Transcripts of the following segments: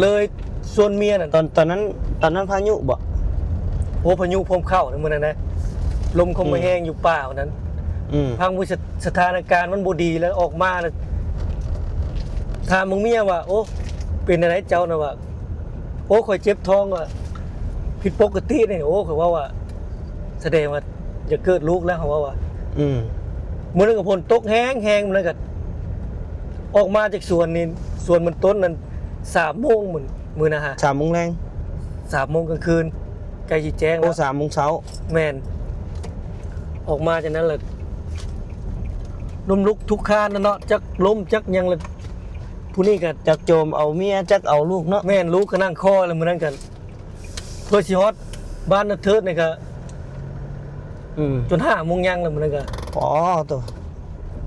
ເລີຍຊວນເມຍນັ້ນ ຕອນ ຕອນນັ້ນ ຕອນນັ້ນພາຍຸບໍ່? ໂອ້ ພາຍຸພວມເຂົ້າໃນມື້ນັ້ນນະ ລົມເຂົ້າມາ ອືມ ແຮງຢູ່ປ່ານັ້ນ ອືມ ພັງ ສະ ສະຖານະການມັນບໍ່ດີ ແລ້ວອອກມາແລ້ວ ຖາມເບິ່ງເມຍວ່າ ໂອ້ ເປັນແນວໃດເຈົ້ານະ ວ່າ ໂອ້ ຂ້ອຍເຈັບທ້ອງວ່າ ຜິດປົກກະຕິນີ້ ໂອ້ ຂ້ອຍເວົ້າວ່າ ສະແດງວ່າຈະເກີດລູກແລ້ວ ເຮົາເວົ້າວ່າ ອືມ ມື້ນັ້ນກໍຝົນຕົກແຮງໆ ມື້ນັ້ນກໍອອກມາຈາກສວນນີ້ ສວນມັນຕົ້ນນັ້ນ ສາມໂມງມື້ ມື້ນະຮະ ສາມໂມງແລງ ສາມໂມງກາງຄືນ ໃກ້ຊິແຈ້ງແລ້ວ ໂອ້ ສາມໂມງເຊົ້າ ແມ່ນ ອອກມາຈາກນັ້ນລະ ລົ້ມລຸກທຸກຄານນະເນາະ ຈັກລົ້ມຈັກຫຍັງລະ ຜູ້ນີ້ກໍຈັກໂຈມເອົາເມຍ ຈັກເອົາລູກເນາະ ແມ່ນ ລູກກໍນັ່ງຄໍລະ ມື້ນັ້ນກໍ ເພື່ອຊິຮອດບ້ານນາເທີດນີ້ກະ ອືມ ຈົນຫ້າໂມງຍັງແລ້ວມື້ນັ້ນກະ ອໍ ໂຕ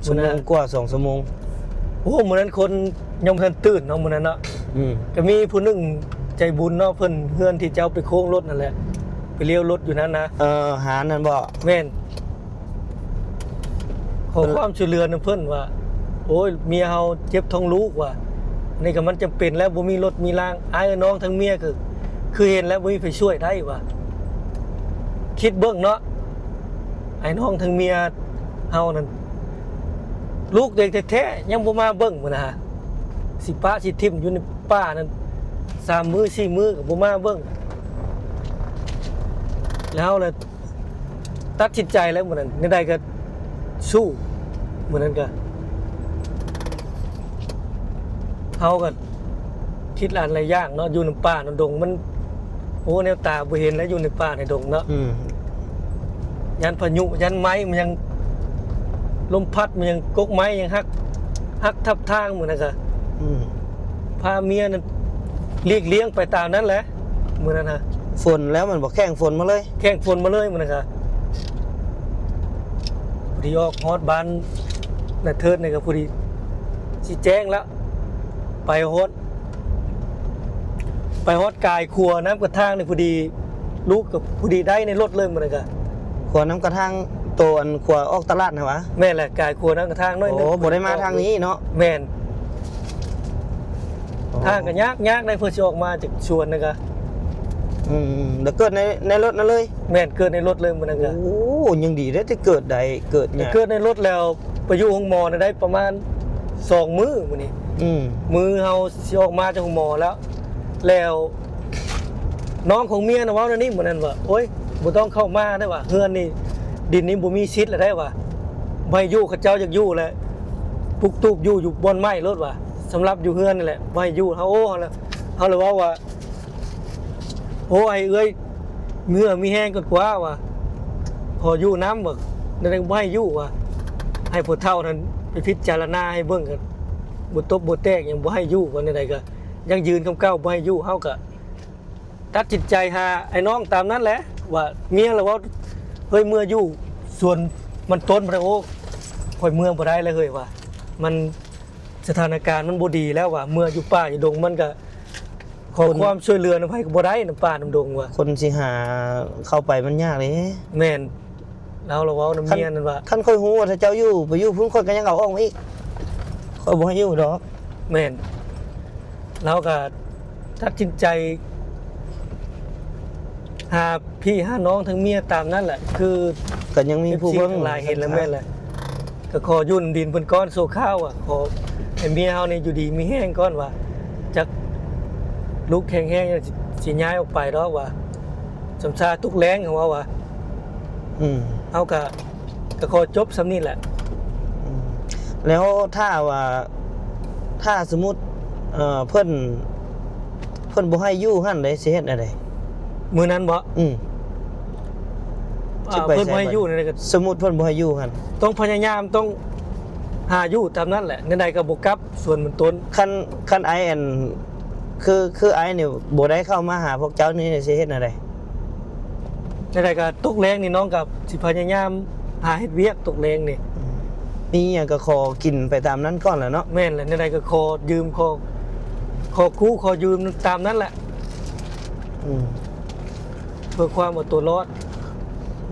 ຊົ່ວໂມງກວ່າ ສອງຊົ່ວໂມງ ໂອ້ ມື້ນັ້ນຄົນຍັງບໍ່ທັນຕື່ນເນາະ ມື້ນັ້ນເນາະ ອືມ ກະມີຜູ້ໜຶ່ງໃຈບຸນເນາະ ເພິ່ນ ເຮືອນທີ່ເຈົ້າໄປໂຄ້ງລົດນັ້ນແຫຼະ ໄປລ້ຽວລົດຢູ່ນັ້ນນະ ເອີ ຮ້ານນັ້ນບໍ? ແມ່ນ ຂໍຄວາມຊ່ວຍເຫຼືອນຳເພິ່ນວ່າ ໂອ້ຍ ເມຍເຮົາເຈັບທ້ອງລູກວ່າ ອັນນີ້ກໍມັນຈຳເປັນແລ້ວ ບໍ່ມີລົດມີລາງ ອ້າຍເອີຍນ້ອງທັງເມຍກໍຄືເຫັນແລ້ວ ບໍ່ມີໃຜຊ່ວຍໄດ້ວ່າ ຄິດເບິ່ງເນາະ ອ້າຍນ້ອງທັງເມຍເຮົານັ້ນ ລູກຕົວເອງແທ້ໆ ຍັງບໍ່ມາເບິ່ງພຸ້ນນະ ຊິປະຊິຖິ້ມຢູ່ໃນປ່ານັ້ນ ສາມມື້ສີ່ມື້ກໍບໍ່ມາເບິ່ງ ແລ້ວເຮົາລະ ຕັດສິນໃຈແລ້ວມື້ນັ້ນ ແນວໃດກໍສູ້ ມື້ນັ້ນກໍ ເຮົາກໍຄິດຫຼາຍໆຢ່າງເນາະ ຢູ່ນຳປ່ານຳດົງ ມັນ ໂອ້ ແນວຕາບໍ່ເຫັນແລ້ວ ຢູ່ໃນປ່າໃນດົງເນາະ ອືມ ຢ້ານພາຍຸ ຢ້ານໄມ້ ມັນຍັງ ລົມພັດ ມັນຍັງ ກົກໄມ້ຍັງຫັກ ຫັກທັບທາງ ມື້ນັ້ນກໍ ອືມ ພາເມຍນັ້ນຫຼີກລ່ຽງໄປຕາມນັ້ນແຫຼະ ມື້ນັ້ນນະ ຝົນແລ້ວແມ່ນບໍ່? ແຂ່ງຝົນມາເລີຍ ແຂ່ງຝົນມາເລີຍມື້ນັ້ນກະ ພໍດີອອກຮອດບ້ານນາເທີດນີ້ກະພໍດີຊິແຈ້ງແລ້ວ ໄປຮອດ ໄປຮອດກາຍຂົວນ້ຳກະທາງນີ້ພໍດີ ລູກກະພໍດີໄດ້ໃນລົດເລີຍມື້ນັ້ນກະ ຂົວນ້ຳກະທາງ ໂຕອັນຂົວອອກຕະຫຼາດຫັ້ນຫວາ? ແມ່ນແຫຼະ ກາຍຂົວນ້ຳກະທາງໜ້ອຍໜຶ່ງ ໂອ້ ບໍ່ໄດ້ມາທາງນີ້ເນາະ ແມ່ນ ອໍ ທາງກໍຍາກ ຍາກໄດ໋ ເພື່ອຊິອອກມາຈາກສວນນະກະ ອືມ ແລ້ວເກີດໃນ ໃນລົດນັ້ນເລີຍ? ແມ່ນ ເກີດໃນລົດເລີຍມື້ນັ້ນກະ ໂອ້ ຍັງດີເດ້ທີ່ເກີດໄດ້ ເກີດຍາກ ເກີດໃນລົດແລ້ວ ໄປຢູ່ໂຮງໝໍນະໄດ້ປະມານສອງມື້ມື້ນີ້ ອືມ ມື້ເຮົາຊິອອກມາຈາກໂຮງໝໍແລ້ວ ແລ້ວ ນ້ອງຂອງເມຍນະເວົ້າແນວນີ້ມື້ນັ້ນວ່າ ໂອ້ຍ ບໍ່ຕ້ອງເຂົ້າມາໄດ້ວ່າ ເຮືອນນີ້ ດິນນີ້ບໍ່ມີສິດແລ້ວໄດ້ວ່າ ບໍ່ໃຫ້ຢູ່ ເຂົາເຈົ້າຢາກຢູ່ແລ້ວ ປຸກຕູບຢູ່ ຢູ່ບ່ອນໃໝ່ໂລດວ່າ ສຳລັບຢູ່ເຮືອນນີ້ແຫຼະ ບໍ່ໃຫ້ຢູ່ ເຮົາ ໂອ້ ເຮົາລະ ເຮົາລະເວົ້າວ່າ ໂອ້ ໃຫ້ເອື້ອຍເຫື່ອມີແຮງກ່ອນກວ່າວ່າ ຂໍຢູ່ນຳວ່າ ແນວໃດກໍບໍ່ໃຫ້ຢູ່ວ່າ ໃຫ້ຜູ້ເຖົ້ານັ້ນໄປພິຈາລະນາໃຫ້ເບິ່ງ ກໍບໍ່ຕົບບໍ່ແຕກຫຍັງ ບໍ່ໃຫ້ຢູ່ວ່າ ແນວໃດກໍ ຍັງຢືນຄຳເກົ່າບໍ່ໃຫ້ຢູ່ ເຮົາກະຕັດສິນໃຈຫາອ້າຍນ້ອງຕາມນັ້ນແຫຼະ ວ່າເມຍລະເວົ້າ ເຮີ້ຍ ເມືອຢູ່ສວນມັນຕົ້ນ ໂອ້ ຂ້ອຍເມືອບໍ່ໄດ້ແລ້ວເຮີ້ຍວ່າ ມັນ ສະຖານະການມັນບໍ່ດີແລ້ວວ່າ ເມືອຢູ່ປ່າຢູ່ດົງມັນກະ ຂໍຄວາມຊ່ວຍເຫຼືອນຳໃຜກໍບໍ່ໄດ້ ນຳປ່ານຳດົງວ່າ ຄົນຊິຫາເຂົ້າໄປມັນຍາກເດ້ ແມ່ນ ລາວລະເວົ້ານຳເມຍນັ້ນວ່າ ຄັນຂ້ອຍຮູ້ວ່າຖ້າເຈົ້າຢູ່ ໄປຢູ່ພຸ້ນ ຂ້ອຍກໍຍັງເອົາອອກມາອີກ ຂ້ອຍບໍ່ໃຫ້ຢູ່ດອກ ແມ່ນ ລາວກໍຕັດສິນໃຈຫາພີ່ຫານ້ອງທັງເມຍຕາມນັ້ນແຫຼະ ຄືກໍຍັງມີຜູ້ເບິ່ງ ເຫັນແລ້ວແມ່ນແຫຼະ ກໍຂໍຢູ່ນຳດິນເພິ່ນກ່ອນຊົ່ວຄາວວ່າ ຂໍໃຫ້ເມຍເຮົານີ້ຢູ່ດີມີແຮງກ່ອນວ່າ ຈັກລຸກແຂງແຮງ ຊິ ຊິຍ້າຍອອກໄປດອກວ່າ ສຳຊາທຸກແລງ ເຮົາເວົ້າວ່າ ອືມ ເຮົາກະ ກະຂໍຈົບສ່ຳນີ້ແຫຼະ ອືມ ແລ້ວຖ້າວ່າ ຖ້າສົມມຸດ ເອີ ເພິ່ນ ເພິ່ນບໍ່ໃຫ້ຢູ່ຫັ້ນເດ້ ຊິເຮັດແນວໃດ? ມື້ນັ້ນບໍ? ອືມ ເອີ ຊິໄປໃສ ເພິ່ນບໍ່ໃຫ້ຢູ່ແນວໃດກໍ ສົມມຸດເພິ່ນບໍ່ໃຫ້ຢູ່ຫັ້ນ ຕ້ອງພະຍາຍາມ ຕ້ອງຫາຢູ່ຕາມນັ້ນແຫຼະ ແນວໃດກໍບໍ່ກັບ ສ່ວນມັນຕົ້ນ ຄັນ ຄັນອ້າຍ ອັນ ຄື ຄືອ້າຍນີ້ບໍ່ໄດ້ເຂົ້າມາຫາພວກເຈົ້ານີ້ ຊິເຮັດແນວໃດ? ແນວໃດກໍຕົກແລງນີ້ ນ້ອງກໍຊິພະຍາຍາມຫາເຮັດວຽກຕົກແລງນີ້ ອືມ ມີຫຍັງກໍຂໍກິນໄປຕາມນັ້ນກ່ອນແຫຼະເນາະ ແມ່ນແຫຼະ ແນວໃດກໍຂໍຢືມ ຂໍ ຂໍກູ້ຂໍຢືມຕາມນັ້ນແຫຼະ ອືມ ເພື່ອຄວາມເອົາຕົວລອດ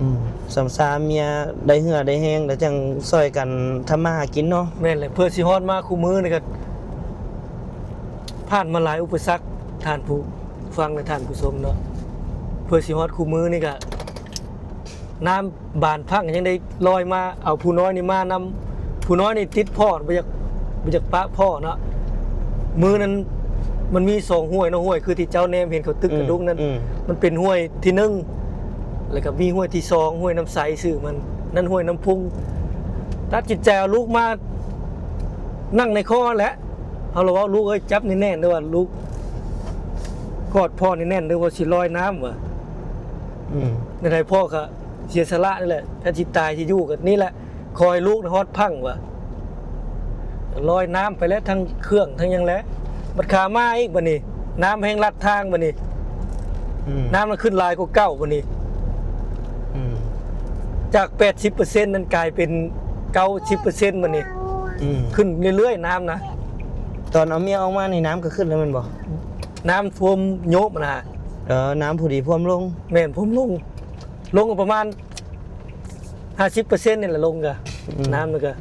ອືມ ສຳຊາເມຍໄດ້ເຫື່ອໄດ້ແຮງ ແລ້ວຈັ່ງຊ່ອຍກັນທຳມາຫາກິນເນາະ ແມ່ນແຫຼະ ເພື່ອຊິຮອດມາຄູ່ມື້ນີ້ກໍຜ່ານມາຫຼາຍອຸປະສັກ ທ່ານຜູ້ຟັງ ແລະ ທ່ານຜູ້ຊົມເນາະ, ເພື່ອຊິຮອດຄູ່ມື້ນີ້ກະ ນ້ຳບານພັງຍັງໄດ້ລອຍມາ ເອົາຜູ້ນ້ອຍນີ້ມານຳ. ຜູ້ນ້ອຍນີ້ຕິດພໍ່ ບໍ່ຢາກ ບໍ່ຢາກປະພໍ່ເນາະ. ມື້ນັ້ນມັນມີສອງຫ້ວຍເນາະ, ຫ້ວຍຄືທີ່ເຈົ້າແນມເຫັນເຂົາຕຶກກະດຸກນັ້ນ ອືມ ມັນເປັນຫ້ວຍທີໜຶ່ງ ແລ້ວກະມີຫ້ວຍທີສອງ ຫ້ວຍນ້ຳໃສຊື່ມັນ ນັ້ນຫ້ວຍນ້ຳພຸງ. ຕັດສິນໃຈເອົາລູກມານັ່ງໃນຄໍແຫຼະ. ເຮົາລະເວົ້າ ລູກເອີຍ ຈັບແໜ້ນໆເດີວ່າ ລູກ ກອດພໍ່ແໜ້ນໆເດີວ່າ ຊິລອຍນ້ຳວ່າ. ອືມ ແນວໃດພໍ່ກະເສຍສະຫຼະນີ້ແຫຼະ ຄັນຊິຕາຍຊິຢູ່ກະນີ້ແຫຼະ ຂໍໃຫ້ລູກນະຮອດຝັ່ງວ່າ. ລອຍນ້ຳໄປແລ້ວ ທັງເຄື່ອງທັງຫຍັງແຫຼະ. ບັດຂາມາອີກບັດນີ້ ນ້ຳແຮ່ງລັດທາງບັດນີ້. ອືມ ນ້ຳມັນຂຶ້ນຫຼາຍກວ່າເກົ່າບັດນີ້. ອືມ ຈາກແປດສິບເປີເຊັນນັ້ນກາຍເປັນເກົ້າສິບເປີເຊັນບັດນີ້. ອືມ ຂຶ້ນເລື້ອຍໆນ້ຳນະ. ຕອນເອົາເມຍອອກມານີ້ ນ້ຳກະຂຶ້ນແລ້ວແມ່ນບໍ່? ນ້ຳຖ້ວມໂຍບນະ. ເອີ ນ້ຳພໍດີຖ້ວມລົງ. ແມ່ນ ຖ້ວມລົງ ລົງປະມານຫ້າສິບເປີເຊັນນີ້ແຫຼະ ລົງກະ ອືມ ນ້ຳມັນກະ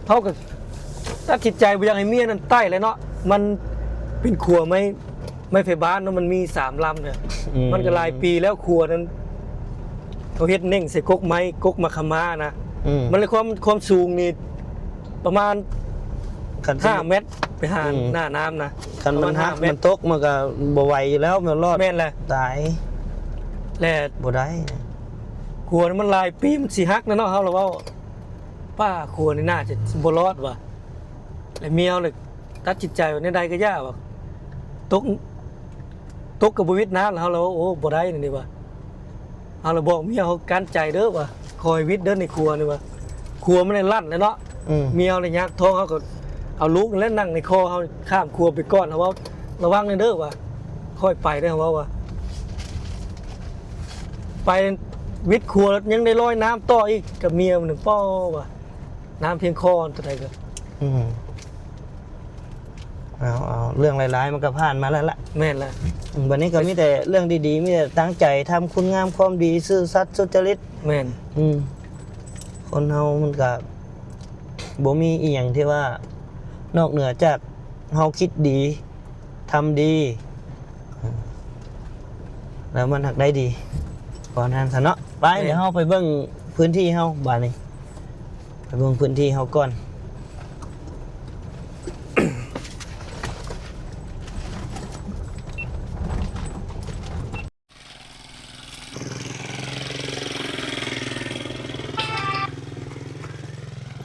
ເຮົາກະຕັດສິນໃຈບໍ່ຢາກໃຫ້ເມຍນັ້ນໄຕ້ແຫຼະເນາະ. ມັນເປັນຂົວໄມ້ ໄມ້ໄຜ່ບ້ານເນາະ ມັນມີສາມລຳເນຍ. ອືມ ມັນກະຫຼາຍປີແລ້ວ ຂົວນັ້ນເຂົາເຮັດເໜັງໃສ່ກົກໄມ້ ກົກມະຂາມານະ. ອືມ ມັນເລີຍຄວາມ ຄວາມສູງນີ້ປະມານ ຄັນ ຫ້າແມັດ ໄປຫາ ອືມ ໜ້ານ້ຳນະ. ຄັນມັນຫັກ ປະມານຫ້າແມັດ ມັນຕົກ ມັນກະບໍ່ໄຫວຢູ່ແລ້ວ ແມ່ນລອດ ແມ່ນແຫຼະ ຕາຍ ແລະ ບໍ່ໄດ້. ຂົວນີ້ມັນຫຼາຍປີ ມັນຊິຫັກແລ້ວເນາະ. ເຮົາລະເວົ້າ ປ້າ ຂົວນີ້ໜ້າຈະບໍ່ລອດວ່າ ແລະ ເມຍເຮົາລະຕັດສິນໃຈວ່າ ແນວໃດກະຢ່າວ່າ ຕົກ ຕົກກະບໍ່ວິດນ້ຳ. ເຮົາລະເວົ້າ ໂອ້ ບໍ່ໄດ້ແນວນີ້ວ່າ. ເຮົາລະບອກເມຍເຮົາ ກັ້ນໃຈເດີວ່າ ຂໍໃຫ້ວິດເດີໃນຂົວນີ້ວ່າ ຂົວມັນໄດ້ລັດແລ້ວເນາະ. ອືມ ເມຍເຮົາລະຍາກທ້ອງ ເຮົາກະເອົາລູກນັ້ນແຫຼະນັ່ງໃນຄໍເຮົາ ຂ້າມຂົວໄປກ່ອນ. ເຮົາເວົ້າ ລະວັງແດ່ເດີວ່າ ຄ່ອຍໄປເດີ ເຮົາເວົ້າວ່າ. ໄປວິດຂົວແລ້ວຍັງໄດ້ລອຍນ້ຳຕໍ່ອີກ ກະເມຍມັນ ປໍ ວ່າ ນ້ຳພຽງຄໍ ຕົວໃດກະ ອືມ ເອົາ ເອົາ ເລື່ອງຫຼາຍໆມັນກະຜ່ານມາແລ້ວລະ. ແມ່ນລະ ອືມ ບັດນີ້ກະມີແຕ່ເລື່ອງດີໆ ມີແຕ່ຕັ້ງໃຈທຳຄຸນງາມຄວາມດີ ຊື່ສັດສຸດຈະລິດ. ແມ່ນ ອືມ ຄົນເຮົາມັນກະບໍ່ມີອີ່ຫຍັງທີ່ວ່າ ນອກເໜືອຈາກເຮົາຄິດດີ ທຳດີ ແລ້ວມັນຫາກໄດ້ດີ ວ່ານັ້ນຊະເນາະ. ໄປ ແມ່ນ ດຽວເຮົາໄປເບິ່ງພື້ນທີ່ເຮົາບາດນີ້ ໄປເບິ່ງພື້ນທີ່ເຮົາກ່ອນ.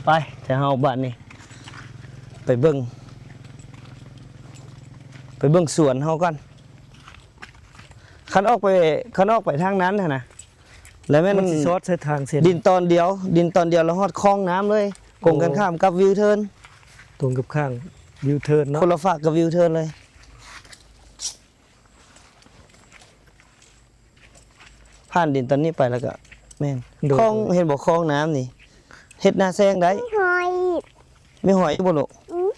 ໄປ ແຕ່ເຮົາບາດນີ້ ໄປເບິ່ງ ໄປເບິ່ງສວນເຮົາກ່ອນ. ຄັນອອກໄປ ຄັນອອກໄປທາງນັ້ນຫັ້ນນະ ແລ້ວແມ່ນ ມັນຊິຊອດໃສ່ທາງເສັ້ນ ດິນຕອນດຽວ ດິນຕອນດຽວ ແລ້ວຮອດຄອງນ້ຳເລີຍ. ໂອ້ ກົງກັນຂ້າມກັບວິວເທີນ ຕົງກັບຂ້າງວິວເທີນເນາະ ຄົນລະຟາກກັບວິວເທີນເລີຍ. ຜ່ານດິນຕອນນີ້ໄປແລ້ວກະແມ່ນ ໂດຍ ຄອງ ເຫັນບໍ່ ຄອງນ້ຳນີ້ ເຮັດນາແຊງໄດ້. ມີຫອຍ ມີຫອຍຢູ່ບໍ່ລູກ? ອືມ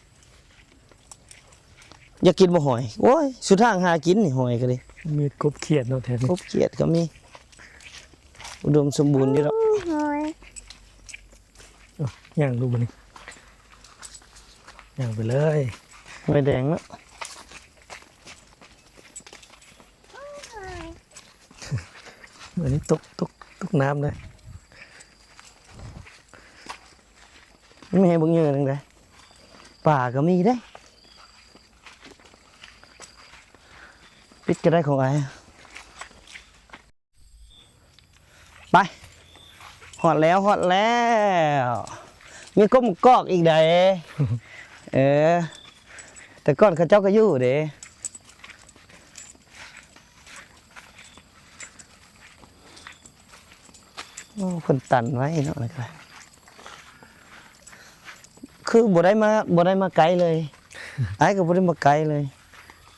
ຢາກກິນບໍ່ຫອຍ? ໂອ້ຍ ສຸທາງຫາກິນນີ້ ຫອຍກະດີ. ມີກົບຂຽດເນາະແຖວນີ້ ກົບຂຽດກະມີ ອຸດົມສົມບູນຢູ່ດອກ. ຫອຍ ເອົ້າ ຍ່າງດູບາດນີ້ ຍ່າງໄປເລີຍ. ຫອຍແດງເນາະ ອັນນີ້ຕົກ ຕົກ ຕົກນ້ຳເດ້. ມີໃຫ້ເບິ່ງເຍອະຈັ່ງໃດ ປາກະມີເດ້. ປິດກະໄດ້ຂອງອ້າຍ. ໄປ ຮອດແລ້ວ ຮອດແລ້ວ. ມີກົບໝາກກອກອີກໃດ. ເອີ ແຕ່ກ່ອນເຂົາເຈົ້າກະຢູ່ເດ້. ໂອ້ ເພິ່ນຕັນໄວ້ເນາະ ນີ້ກະ ຄືບໍ່ໄດ້ມາ ບໍ່ໄດ້ມາໄກເລີຍ. ອ້າຍກະບໍ່ໄດ້ມາໄກເລີຍ.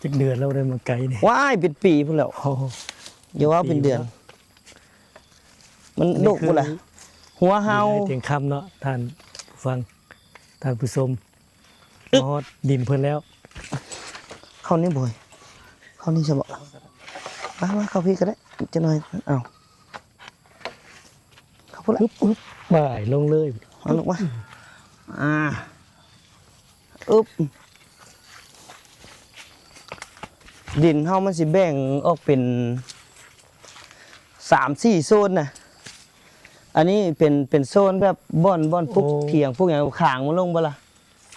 ຈັກເດືອນແລ້ວບໍ່ໄດ້ມາໄກນີ້? ວ້າຍ ເປັນປີພຸ້ນແລ້ວ. ໂອ້ ຢ່າວ່າເປັນເດືອນ ມັນດຸພຸ້ນລະ. ຫົວເຫົ່າ ຢູ່ໃນທຽງຄຳເນາະ ທ່ານຜູ້ຟັງ ທ່ານຜູ້ຊົມ. ຮອດດິນເພິ່ນແລ້ວ. ເຂົ້ານີ້ບໍ່ ເຂົ້ານີ້ຊະບໍ່? ມາ ມາ ເຂົ້າພີ້ກະໄດ້ ຈັກໜ້ອຍ. ເອົາ ເຂົ້າພຸ້ນລະ. ອຶບ ອຶບ ບາຍລົງເລີຍ. ເອົາລູກມາ ອ່າ ອຶບ. ດິນເຮົາມັນຊິແບ່ງອອກເປັນສາມສີ່ໂຊນນະ. ອັນນີ້ເປັນ ເປັນໂຊນແບບບ່ອນ ບ່ອນປຸກ ໂອ້ ຖຽງ ປຸກຫຍັງ ຂາງມັນລົງເບິດລະ.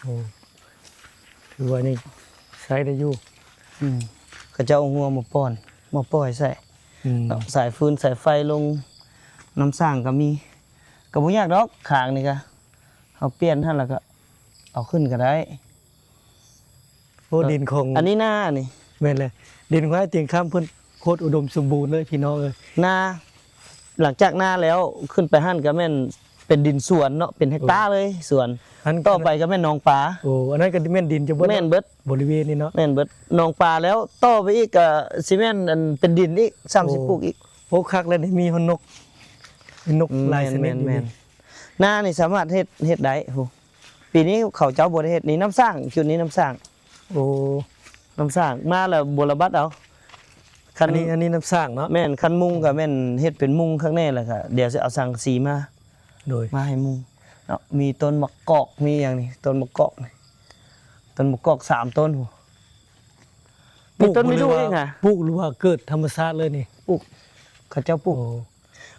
ໂອ້ ຖືວ່າຍັງໃຊ້ໄດ້ຢູ່. ອືມ ເຂົາເຈົ້າເອົາງົວມາປ້ອນ ມາປ່ອຍໃສ່ ອືມ ເນາະ ສາຍຟືນສາຍໄຟລົງ ນ້ຳສ້າງກໍມີ ກໍບໍ່ຍາກດອກ. ຂາງນີ້ກໍເຮົາປ່ຽນຫັ້ນ ແລ້ວກໍເອົາຂຶ້ນກໍໄດ້. ໂອ້ ເອີ ດິນຂອງ ອັນນີ້ນານີ້ ແມ່ນແຫຼະ ດິນຂອງອ້າຍຕຽງຄຳເພິ່ນໂຄດອຸດົມສົມບູນເລີຍພີ່ນ້ອງເອີຍ. ນາ ຫຼັງຈາກນາແລ້ວຂຶ້ນໄປຫັ້ນກໍແມ່ນເປັນດິນສວນເນາະ ເປັນເຮັກຕາເລີຍ ໂອ້ ສວນ ອັນ ຕໍ່ໄປກໍແມ່ນໜອງປາ. ໂອ້ ອັນນັ້ນກໍແມ່ນດິນຈະເບິດ ແມ່ນເບິດ ບໍລິເວນນີ້ເນາະ ແມ່ນເບິດ. ໜອງປາແລ້ວຕໍ່ໄປອີກກໍຊິແມ່ນອັນເປັນດິນອີກ ຊ້ຳຊິ ໂອ້ ປູກອີກ. ໂອ້ ຄັກແລ້ວນີ້ ມີຮອດນົກ ມີນົກ ອືມ ຫຼາຍຊະນິດຢູ່ນີ້. ນານີ້ສາມາດເຮັດ ເຮັດໄດ້ພຸ້ນ. ປີນີ້ເຂົາເຈົ້າບໍ່ໄດ້ເຮັດ ນີ້ນ້ຳສ້າງ ຈຸດນີ້ນ້ຳສ້າງ. ໂອ້ ນ້ຳສ້າງມາແລ້ວບົວລະບັດເອົາ. ຄັນ ອັນນີ້ ອັນນີ້ນ້ຳສ້າງເນາະ. ແມ່ນ ຄັນມຸງກໍແມ່ນເຮັດເປັນມຸງຄັກແນ່ ແລ້ວກໍດຽວຊິເອົາສັງກະສີມາ ໂດຍ ມາໃຫ້ມຸງເນາະ. ມີຕົ້ນໝາກກອກ ມີຫຍັງນີ້ ຕົ້ນໝາກກອກນີ້ ຕົ້ນໝາກກອກສາມຕົ້ນພຸ້ນ. ມີຕົ້ນມີລູກອີກຫະ ປູກຫຼືວ່າເກີດທຳມະຊາດເລີຍນີ້? ປູກ ເຂົາເຈົ້າປູກ. ໂອ້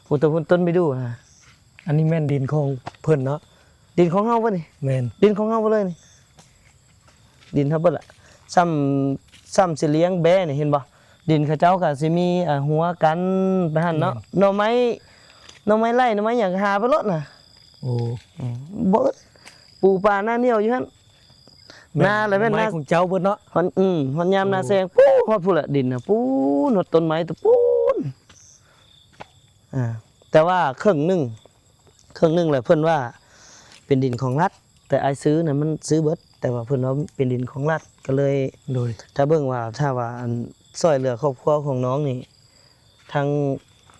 ປູກແຕ່ພຸ້ນຕົ້ນມີລູກນະ. ອັນນີ້ແມ່ນດິນຂອງເພິ່ນເນາະ? ດິນຂອງເຮົາເບິດນີ້. ແມ່ນ ດິນຂອງເຮົາເບິດເລີຍນີ້ ດິນເຮົາເບິດລະ. ຊ້ຳ ຊ້ຳຊິລ້ຽງແບ້ນີ້ ເຫັນບໍ່? ດິນເຂົາເຈົ້າກໍຊິມີ ອ່າ ຮົ້ວກັນໄປຫັ້ນເນາະ. ແມ່ນ ໜໍ່ໄມ້ ໜໍ່ໄມ້ໄລ່ ໜໍ່ໄມ້ຫຍັງກໍຫາໄປໂລດນະ. ໂອ້ ອືມ ບໍ່ອຶດ ປູປາໜ້າໜຽວຢູ່ຫັ້ນ. ແມ່ນ ນາລະແມ່ນໜ້າຂອງເຈົ້າເບິດເນາະ. ຮອດ ອືມ ຮອດຍາມນາແຊງ ໂອ້ ປູ ຮອດພຸ້ນລະ ດິນນະ ປູ ຮອດຕົ້ນໄມ້ຕະປູນ. ອ່າ ແຕ່ວ່າເຄິ່ງໜຶ່ງ ເຄິ່ງໜຶ່ງແຫຼະ ເພິ່ນວ່າເປັນດິນຂອງລັດ ແຕ່ອ້າຍຊື້ນະ ມັນຊື້ເບິດ ແຕ່ວ່າເພິ່ນວ່າເປັນດິນຂອງລັດ ກໍເລີຍ ໂດຍ ຖ້າເບິ່ງວ່າ ຖ້າວ່າ ອັນ ຊ່ອຍເຫຼືອຄອບຄົວຂອງນ້ອງນີ້ ທາງ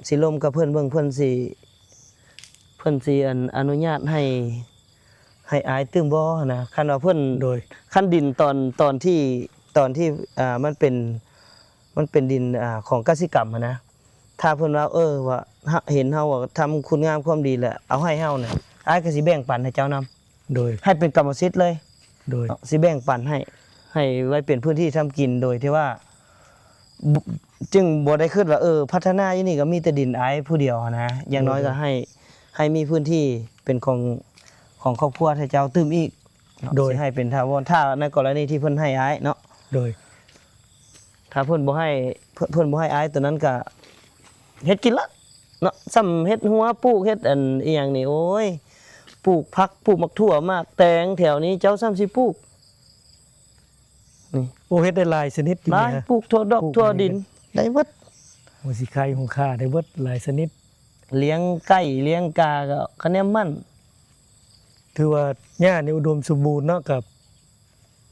ຊິລົມກັບເພິ່ນເບິ່ງ ເພິ່ນຊິ ເພິ່ນຊິ ອັນ ອະນຸຍາດໃຫ້ ໃຫ້ອ້າຍຕື່ມບໍ່ຫັ້ນນະ. ຄັນວ່າເພິ່ນ ໂດຍ ຄັນດິນຕອນ ຕອນທີ່ ຕອນທີ່ ອ່າ ມັນເປັນ ມັນເປັນດິນ ອ່າ ຂອງກະສິກຳຫັ້ນນະ ຖ້າເພິ່ນວ່າ ເອີ ວ່າ ເຫັນເຮົາວ່າທຳຄຸນງາມຄວາມດີແລ້ວ ເອົາໃຫ້ເຮົານະ ອ້າຍກໍຊິແບ່ງປັນໃຫ້ເຈົ້ານຳ. ໂດຍ ໃຫ້ເປັນກຳມະສິດເລີຍ. ໂດຍ ເນາະ ຊິແບ່ງປັນໃຫ້ ໃຫ້ໄວ້ເປັນພື້ນທີ່ທຳກິນ ໂດຍທີ່ວ່າ ບ- ຈຶ່ງບໍ່ໄດ້ຄິດວ່າ ເອີ ພັດທະນາຢູ່ນີ້ກໍມີແຕ່ດິນອ້າຍຜູ້ດຽວຫັ້ນນະ. ຢ່າງ ໂດຍ ນ້ອຍກໍໃຫ້ ໃຫ້ມີພື້ນທີ່ເປັນຂອງ ຂອງຄອບຄົວເຈົ້າຕື່ມອີກເນາະ. ໂດຍ ຊິໃຫ້ເປັນຖາວອນ ຖ້າໃນກໍລະນີທີ່ເພິ່ນໃຫ້ອ້າຍເນາະ. ໂດຍ ຖ້າເພິ່ນບໍ່ໃຫ້ ເພິ່ນ ເພິ່ນບໍ່ໃຫ້ອ້າຍ ໂຕນັ້ນກະເຮັດກິນລະເນາະ. ສ່ຳເຮັດຮົ້ວ ປູກເຮັດອັນອີ່ຫຍັງນີ້ ໂອ້ຍ ປູກຜັກ ປູກໝາກຖົ່ວໝາກແຕງ ແຖວນີ້ເຈົ້າສ່ຳຊິປູກນີ້. ໂອ້ ເຮັດໄດ້ຫຼາຍຊະນິດຢູ່ ຫຼາຍ ນີ້ນະ ປູກຖົ່ວດອກ ປູກ ຖົ່ວດິນ ໄດ້ເບິດ ຫົວສີໄຄຫົວຂ່າ ໄດ້ເບິດຫຼາຍຊະນິດ. ລ້ຽງໄກ່ລ້ຽງກາກໍຂະແໜມໝັ່ນ. ຖືວ່າຫຍ້ານີ້ອຸດົມສົມບູນເນາະ ກັບ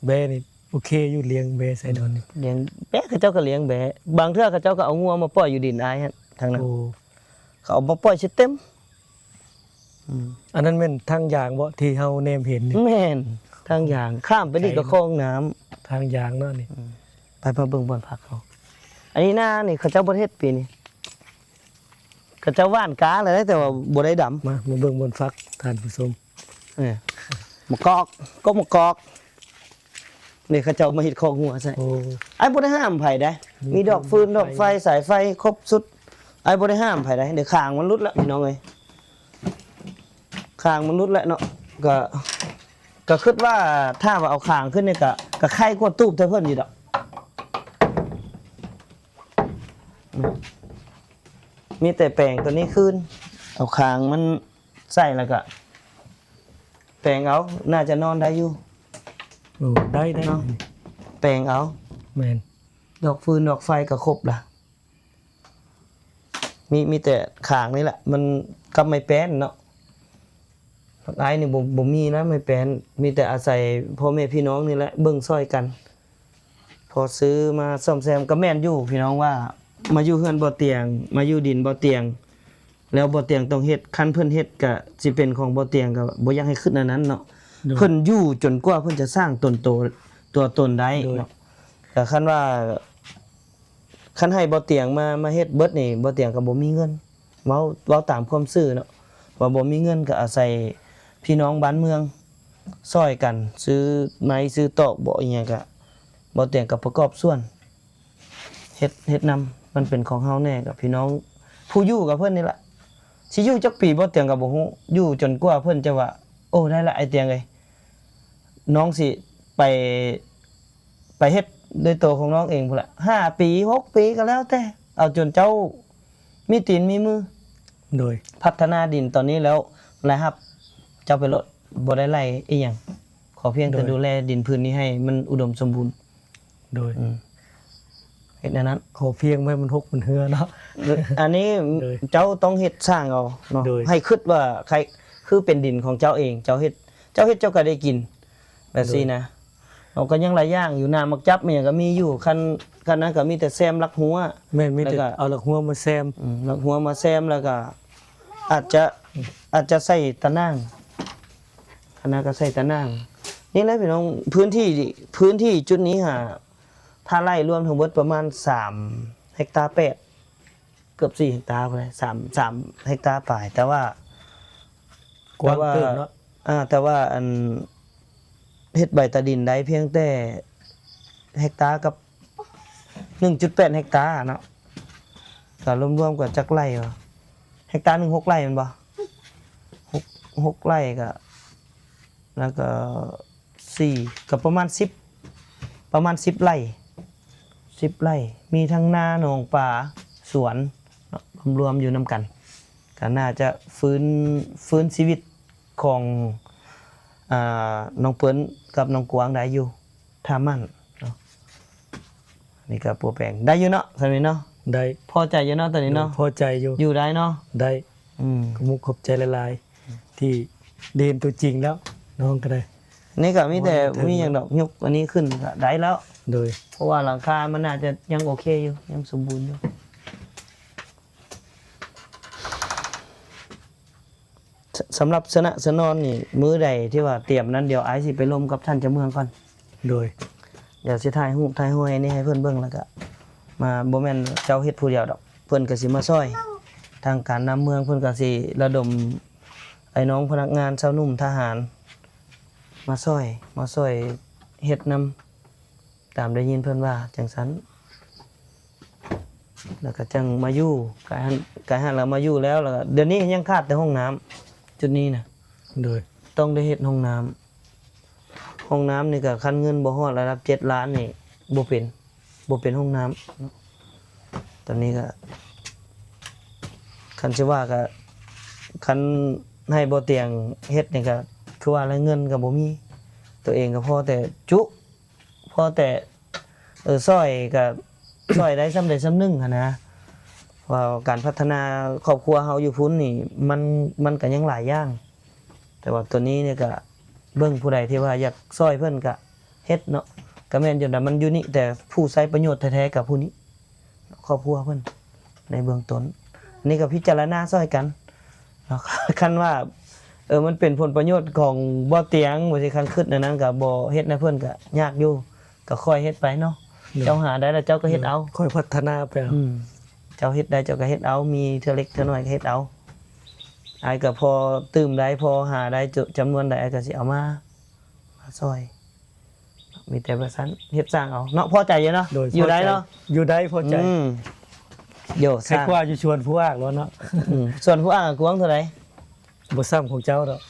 ແບ້ນີ້ໂອເຄຢູ່ ລ້ຽງແບ້ໄຊດອນນີ້. ອືມ ລ້ຽງແບ້ ເຂົາເຈົ້າກໍລ້ຽງແບ້ ບາງເທື່ອເຂົາເຈົ້າກໍເອົາງົວມາປ່ອຍຢູ່ດິນອ້າຍຫັ້ນ ທາງນັ້ນ. ໂອ້ ເຂົາເອົາມາປ່ອຍຊິເຕັມ. ອືມ ອັນນັ້ນແມ່ນທາງຢາງບໍ່ ທີ່ເຮົາແນມເຫັນນີ້? ແມ່ນ ທາງຢາງ ຂ້າມໄປນີ້ກໍຄອງນ້ຳ ທາງຢາງເນາະນີ້. ອືມ ໄປ ມາເບິ່ງບ່ອນຜັກເຮົາ. ອັນນີ້ນານີ້ເຂົາເຈົ້າບໍ່ໄດ້ເຮັດປີນີ້ ເຂົາເຈົ້າຫວ່ານກາແລ້ວ ແຕ່ວ່າບໍ່ໄດ້ດຳ. ມາ ມາເບິ່ງບ່ອນຝັກທ່ານຜູ້ຊົມ. ເອີ ໝາກກອກ ກໍໝາກກອກ ນີ້ເຂົາເຈົ້າມາເຮັດຄອກຫົວໃສ່. ໂອ້ ອ້າຍບໍ່ໄດ້ຫ້າມໃຜໃດ ມີດອກຟືນ ດອກໄຟ ສາຍໄຟ ຄົບຊຸດ. ອ້າຍບໍ່ໄດ້ຫ້າມໃຜໃດ ດຽວຄາງມັນຫຼຸດແລ້ວພີ່ນ້ອງເອີຍ ຄາງມັນຫຼຸດແລ້ວເນາະ. ກໍ ກໍຄິດວ່າຖ້າວ່າເອົາຄາງຂຶ້ນນີ້ ກໍ ກໍໄຄກວ່າຕູບແຕ່ເພິ່ນຢູ່ດອກ. ມີແຕ່ແປງຕົວນີ້ຄືນ ເອົາຄາງມັນໃສ່ ແລ້ວກະແປງເອົາ ໜ້າຈະນອນໄດ້ຢູ່. ໂອ້ ໄດ້ ໄດ້ເນາະ ແປງເອົາ. ແມ່ນ ດອກຟືນດອກໄຟກະຄົບລະ ມີ ມີແຕ່ຄາງນີ້ແຫຼະ ມັນກັບໄມ້ແປ້ນເນາະ. ພາກອ້າຍນີ້ບໍ່ ບໍ່ມີນະໄມ້ແປ້ນ ມີແຕ່ອາໄສພໍ່ແມ່ພີ່ນ້ອງນີ້ແຫຼະເບິ່ງຊ່ອຍກັນ ພໍຊື້ມາສ້ອມແຊມ. ກໍແມ່ນຢູ່ພີ່ນ້ອງວ່າ ມາຢູ່ເຮືອນບໍ່ຕຽງ ມາຢູ່ດິນບໍ່ຕຽງ ແລ້ວບໍ່ຕຽງຕ້ອງເຮັດ ຄັນເພິ່ນເຮັດກະຊິເປັນຂອງບໍ່ຕຽງ ກໍບໍ່ຢາກໃຫ້ຄິດແນວນັ້ນເນາະ. ໂດຍ ເພິ່ນຢູ່ຈົນກວ່າເພິ່ນຈະສ້າງຕົນໂຕ ຕົວຕົນໄດ້ ໂດຍ ເນາະ. ກໍຄັນວ່າ ຄັນໃຫ້ບໍ່ຕຽງມາ ມາເຮັດເບິດນີ້ ບໍ່ຕຽງກໍບໍ່ມີເງິນ. ເວົ້າ ເວົ້າຕາມຄວາມຊື່ເນາະ ວ່າບໍ່ມີເງິນ ກໍອາໄສພີ່ນ້ອງບ້ານເມືອງຊ່ອຍກັນ ຊື້ໄມ້ຊື້ຕອກບໍ ອີ່ຫຍັງກະ ບໍ່ຕຽງກໍປະກອບສ່ວນ ເຮັດ ເຮັດນຳ ມັນເປັນຂອງເຮົາແດ່ ກັບພີ່ນ້ອງຜູ້ຢູ່ກັບເພິ່ນນີ້ລະ ຊິຢູ່ຈັກປີບໍ່ຕຽງກໍບໍ່ຮູ້ ຢູ່ຈົນກວ່າເພິ່ນຈະວ່າ ໂອ້ ໄດ້ລະ ອ້າຍຕຽງເອີຍ ນ້ອງຊິໄປ ໄປເຮັດດ້ວຍໂຕຂອງນ້ອງເອງພຸ້ນລະ ຫ້າປີ ຫົກປີກໍແລ້ວແຕ່ ເອົາຈົນເຈົ້າມີຕີນມີມື ໂດຍ ພັດທະນາດິນຕອນນີ້ແລ້ວ ລາຍຮັບເຈົ້າໄປໂລດ ບໍ່ໄດ້ໄລ່ອີ່ຫຍັງ ຂໍພຽງແຕ່ ໂດຍ ດູແລດິນພື້ນນີ້ໃຫ້ມັນອຸດົມສົມບູນ ໂດຍ ອືມ ເຮັດແນວນັ້ນ ຂໍພຽງໃຫ້ມັນຫົກມັນເຮືອເນາະ ອັນນີ້ ໂດຍ ເຈົ້າຕ້ອງເຮັດສ້າງເອົາເນາະ ໂດຍ ໃຫ້ຄິດວ່າໃຄ ຄືເປັນດິນຂອງເຈົ້າເອງ ເຈົ້າເຮັດ ເຈົ້າເຮັດເຈົ້າກໍໄດ້ກິນ ແບບຊີ້ນະ ໂດຍ ເຮົາກໍຍັງຫຼາຍຢ່າງຢູ່ ນ້ຳໝາກຈັບ ອີ່ຫຍັງກໍມີຢູ່ ຄັນ ຄັນນັ້ນກໍມີແຕ່ແຊມຫຼັກຮົ້ວ ແມ່ນ ມີແຕ່ ແລ້ວກໍ ເອົາຫຼັກຮົ້ວມາແຊມ ອືມ ຫຼັກຮົ້ວມາແຊມ ແລ້ວກໍອາດຈະ ອາດຈະໃສ່ຕາໜ່າງ ຄັນນັ້ນກໍໃສ່ຕາໜ່າງ ນີ້ແຫຼະພີ່ນ້ອງ ພື້ນທີ່ ພື້ນທີ່ຈຸດນີ້ຫາ ຖ້າໄລ່ລວມທັງເບິດປະມານສາມເຮັກຕາແປດ ເກືອບສີ່ເຮັກຕາພຸ້ນແຫຼະ ສາມ ສາມເຮັກຕາປາຍ ແຕ່ວ່າ ກວ້າງເຕີບເນາະ ແຕ່ວ່າ ອາ ແຕ່ວ່າອັນ ເຮັດໃບຕາດິນໄດ້ພຽງແຕ່ເຮັກຕາກັບໜຶ່ງຈຸດແປດເຮັກຕາເນາະ ກໍລວມໆກໍຈັກໄລ່ວະ ເຮັກຕາໜຶ່ງຫົກໄລ່ແມ່ນບໍ່ ຫົກ ຫົກໄລ່ກໍ ແລ້ວກໍສີ່ ກໍປະມານສິບ ປະມານສິບໄລ່ ສິບໄລ່ ມີທັງນາ ໜອງປາ ສວນເນາະ ລວມໆຢູ່ນຳກັນ ກໍໜ້າຈະຟື້ນ ຟື້ນຊີວິດຂອງ ອ່າ ນ້ອງເປີ້ນກັບນ້ອງກວາງໄດ້ຢູ່ ຖ້າໝັ້ນເນາະ ນີ້ກໍປົວແປງ ໄດ້ຢູ່ເນາະ ສ່ຳນີ້ເນາະ ໄດ້ ພໍໃຈຢູ່ເນາະ ຕອນນີ້ເນາະ ໂດຍ ພໍໃຈຢູ່ ຢູ່ໄດ້ເນາະ ໄດ້ ອືມ ຂອບມຸກຂອບໃຈຫຼາຍໆ ທີ່ໄດ້ເຫັນຕົວຈິງແລ້ວ ນ້ອງກໍໄດ້ ນີ້ກໍມີແຕ່ ບໍ່ໄດ້ເຖິງ ມີຫຍັງດອກ ຍົກອັນນີ້ຂຶ້ນກໍໄດ້ແລ້ວ ໂດຍ ເພາະວ່າຫຼັງຄາມັນໜ້າຈະຍັງໂອເຄຢູ່ ຍັງສົມບູນຢູ່ ສ- ສຳລັບຊະນະຊະນອນນີ້ ມື້ໃດທີ່ວ່າຕຽມນັ້ນ ດຽວອ້າຍຊິໄປລົມກັບທ່ານເຈົ້າເມືອງກ່ອນ ໂດຍ ດຽວຊິຖ່າຍຮູບຖ່າຍຮອຍນີ້ໃຫ້ເພິ່ນເບິ່ງ ແລ້ວກະມາ ບໍ່ແມ່ນເຈົ້າເຮັດຜູ້ດຽວດອກ ເພິ່ນກະຊິມາຊ່ອຍ ທາງການນຳເມືອງເພິ່ນກະຊິລະດົມໄອ້ນ້ອງພະນັກງານຊາວໜຸ່ມທະຫານ ມາຊ່ອຍ ມາຊ່ອຍເຮັດນຳ ຕາມໄດ້ຍິນເພິ່ນວ່າຈັ່ງຊັ້ນ ແລ້ວກໍຈັ່ງມາຢູ່ ກາຍຫັ້ນ ກາຍຫັ້ນແລ້ວມາຢູ່ແລ້ວ ແລ້ວກໍດຽວນີ້ຍັງຂາດແຕ່ຫ້ອງນ້ຳ ຈຸດນີ້ນະ ໂດຍ ຕ້ອງໄດ້ເຮັດຫ້ອງນ້ຳ ຫ້ອງນ້ຳນີ້ກໍຄັນເງິນບໍ່ຮອດລະດັບເຈັດລ້ານນີ້ ບໍ່ເປັນ ບໍ່ເປັນຫ້ອງນ້ຳ ຕອນນີ້ກໍ ຄັນຊິວ່າກໍ ຄັນໃຫ້ບໍ່ຕຽງເຮັດນີ້ກໍຄືວ່າແຫຼະ ເງິນກໍບໍ່ມີ ຕົວເອງກໍພໍແຕ່ຈຸ ພໍແຕ່ ເອີ ຊ່ອຍກໍຊ່ອຍໄດ້ສ່ຳໃດສ່ຳໜຶ່ງຫັ້ນນະ ເພາະວ່າການພັດທະນາຄອບຄົວເຮົາຢູ່ພຸ້ນນີ້ ມັນ ມັນກໍຍັງຫຼາຍຢ່າງ ແຕ່ວ່າຕົວນີ້ນີ້ກໍເບິ່ງຜູ້ໃດທີ່ວ່າຢາກຊ່ອຍເພິ່ນກໍເຮັດເນາະ ກໍແມ່ນຢູ່ນະ ມັນຢູ່ນີ້ ແຕ່ຜູ້ໃຊ້ປະໂຫຍດແທ້ໆກໍຜູ້ນີ້ ຄອບຄົວເພິ່ນໃນເບື້ອງຕົ້ນ ອັນນີ້ກໍພິຈາລະນາຊ່ອຍກັນເນາະ ຄັນວ່າ ເອີ ມັນເປັນຜົນປະໂຫຍດຂອງບໍ່ຕຽງ ວ່າຊິຄັນຄຶດແນວນັ້ນກໍບໍ່ເຮັດໃຫ້ເພິ່ນກໍຍາກຢູ່ ກໍຄ່ອຍເຮັດໄປເນາະ ໂດຍ ເຈົ້າຫາໄດ້ແລ້ວເຈົ້າກໍເຮັດເອົາ ໂດຍ ຄ່ອຍພັດທະນາໄປເອົາ ອືມ ເຈົ້າເຮັດໄດ້ເຈົ້າກໍເຮັດເອົາ ມີເທື່ອເລັກເທື່ອນ້ອຍກໍເຮັດເອົາ ອ້າຍກໍພໍຕື່ມໄດ້ ພໍຫາໄດ້ຈຳນວນໃດ ອ້າຍກໍຊິເອົາມາ ມາຊ່ອຍ ມີແຕ່ວ່າຊັ້ນ ເຮັດສ້າງເອົາເນາະ ພໍໃຈຢູ່ເນາະ ໂດຍ ຢູ່ໄດ້ເນາະ ພໍໃຈ ຢູ່ໄດ້ພໍໃຈ ອືມ ໂຍ ໃຄກວ່າຢູ່ສວນຜູ້ອາກແລ້ວເນາະ ອືມ ສວນຜູ້ອາກກວ້າງເທົ່າໃດ? ບໍ່ສ່ຳຂອງເຈົ້າດອກ